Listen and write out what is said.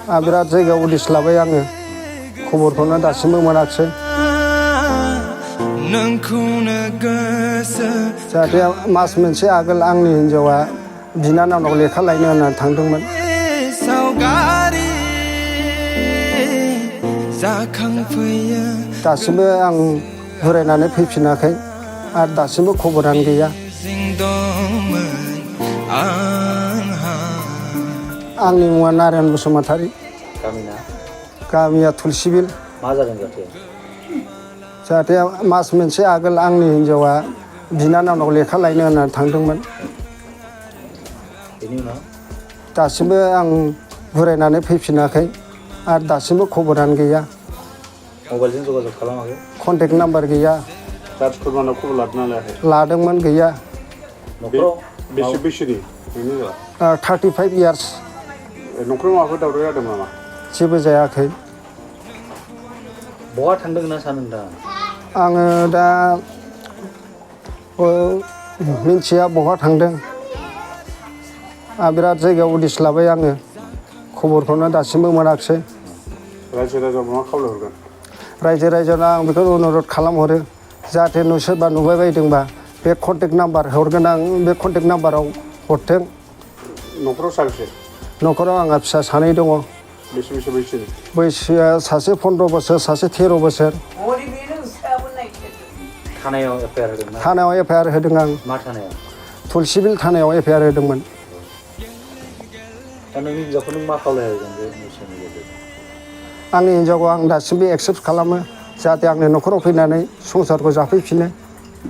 आं बिराद जायगायाव उदिस लाबाय आङो खबरखौनो दासिमबो मोनाखिसै जाहाथे मास मोनसे आगोल आंनि हिन्जावा बिनानावनाव लेखा लायनो होननानै थांदोंमोन दासिमबो आं बुरायनानै फैफिनाखै आरो दासिमबो खबरानो गैया आंनि मुङा नारायण बसुमतारी गामिया तुलसिबिल मा जादों जाहाथे मास मोनसे आगोल आंनि हिन्जावा बिनानावनाव लेखा लायनो होननानै थांदोंमोन दासिमबो आं बुरायनानै फैफिनाखै आरो दासिमबो खबरानो गैया मबाइलजों जगाजग खालामाखै कन्टेक्ट नाम्बार गैया जाथि खुरमानाव खबर लादोंना लायाखै लादोंमोन गैया न'खराव बेसे बैसोनि 35 इयार्स न'खराव माबाफोर दावराव जादों नामा जेबो जायाखै बहा थांदों होनना सानो नोंथाङा आङो दा मिन्थिया बहा थांदों आं बिराद जायगायाव उदिस लाबाय आङो खबरखौनो दासिमबो मोनाखिसै रायजो राजानो मा खावलायहरगोन रायजो राजानो आं बेखौ अनुरद खालामहरो जाहाथे सोरबा नुबाय बायदोंबा बे कन्टेक्ट नाम्बार हरगोन आं बे कन्टेक्ट नाम्बाराव हरथों न'खराव साबेसे न'खराव आंहा फिसा सानै दङ बेसे बैसोनि बैसोआ सासे 15 बोसोर सासे 13 बोसोर थानायाव एफआइआर होदोंमोन थानायाव एफआइआर होदों आं मा थानायाव तुलसिबिल थानायाव एफआइआर होदोंमोन दा नोंनि हिन्जावखौ नों मा खावलायहरगोन बे मोनसेनि गेजेरजों आंनि हिन्जावखौ आं दासिमबो एक्सेप्ट खालामो जाहाथे आंनि न'खराव फैनानै संसारखौ जाफैफिनो